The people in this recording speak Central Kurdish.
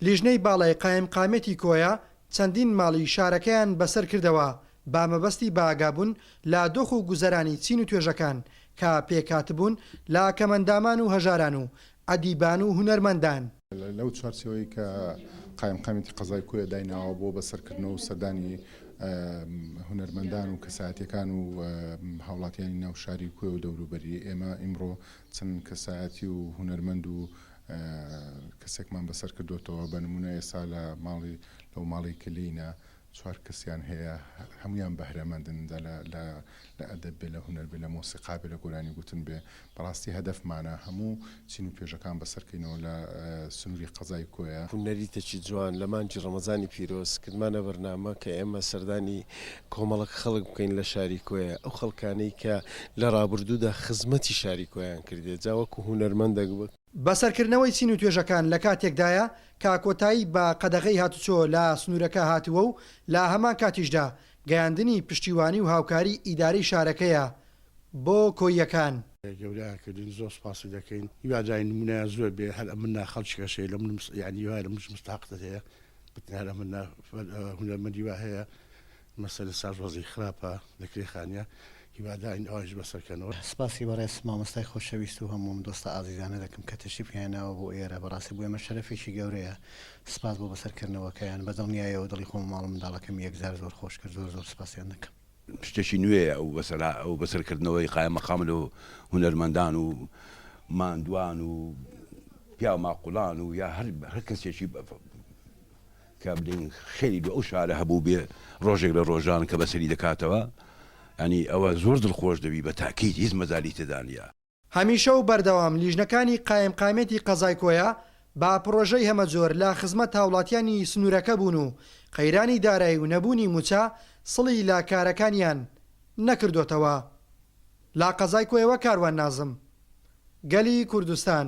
لیژنەی باڵای قایمقامیەتی کۆیە چەندین ماڵی شارەکەیان بەسەر کردەوە بە مەبەستی بەئاگابوون لە دۆخ و گوزەرانی چین و توێژەکان کە پێکهاتبوون لە کەمئەندامان و هەژاران و ئەدیبان و هونەرمەندان. لەو چوارچێوەی کە قایمقامیەتی قەزای کۆیە دایناوە بۆ بەسەرکردنەوە و سەردانی هونەرمەندان و کەسایەتیەکان و هاوڵاتیانی ناو شاری کۆیە و دەوروبەری، ئێمە ئیمڕۆ چەند کەسایەتی و هونەرمەند و کەسێکمان بەسەر کردۆتەوە، بە نموونە ئێستا لە ماڵی لەو ماڵەی کە لێینە چوار کەسیان هەیە هەموویان بەهرەمەندن جا لە لە لە ئەدەب بێ لە هونەر بێ لە مۆسیقا بێ لە گۆرانی گوتن بێ بەڕاستی هەدەفمانە هەموو چین و توێژەکان بەسەر کەینەوە لە سنووری قەزای کۆیە. نەریتێکی جوان لە مانگی ڕەمەزانی پیرۆز کردمانە بەرنامە کە ئێمە سەردانی کۆمەڵک خەڵک بکەین لە شاری کۆیە، ئەو خەڵکانەی کە لە ڕابردوودا خزمەتی شاری کۆیان کردیە جا وەکو هونەرمەندەک وەک. بەسەرکردنەوەی چین و توێژەکان لە کاتێکدایە کە کۆتایی بە قەدەغەی هاتوچۆ لە سنوورەکە هاتووە و لە هەمان کاتیشدا گەیاندنی پشتیوانی و هاوکاری ئیدارەی شارەکەیە بۆ کۆییەکان. گەورەیان کردین زۆر سوپاسی دەکەین هیوادارین نمونەیان زۆر بێ هەر ئەمن خەڵکی کەش هەیە لە من یانی هیوای لە منش مستحقتر هەیە بتن هەر ئەمن هونەرمەندی وا هەیە مەسەلە ساز وەزعی خراپە لە کرێخانە هیوادارین ئەوانیش بەسەرکەنەوە. سپاسی بەڕێز مامۆستای خۆشەویست و هەموو ئەم دۆستە ئازیزانە دەکەم کە تەشریفیان هێناوە بۆ ئێرە بەڕاستی بۆ ئێمە شەرەفێکی گەورەیە سپاس بۆ بەسەرکردنەوەکەیان بە دڵنیایەوە دڵی خۆم و ماڵ و منداڵەکەمی یەکجار زۆر خۆش کرد زۆر زۆر سپاسیان دەکەم. شتێکی نوێیە ئەو بەسەرا ئەو بەسەرکردنەوەی قایم مەقام لۆ هونەرمەندان و ماندوان و پیاو ماقوڵان و یا هەر هەر کەسێکی کە بلین خێری لۆ ئەو شارە هەبوو بێ ڕۆژێک لە ڕۆژان کە بەسەری دەکاتەوە یانی ئەوە زۆر دڵخۆش دەبی بە تاکید هیچ مەجالی تێدا نیە. هەمیشە و بەردەوام لیژنەکانی قایمقامیەتی قەزای کۆیە بە پڕۆژەی هەمەجۆر لە خزمەت هاوڵاتیانی سنورەکە بوون و قەیرانی دارایی و نەبوونی موچە سڵی لە کارەکانیان نەکردۆتەوە. لە قەزای کۆیەوە کاروان نازم. گەلی کوردستان.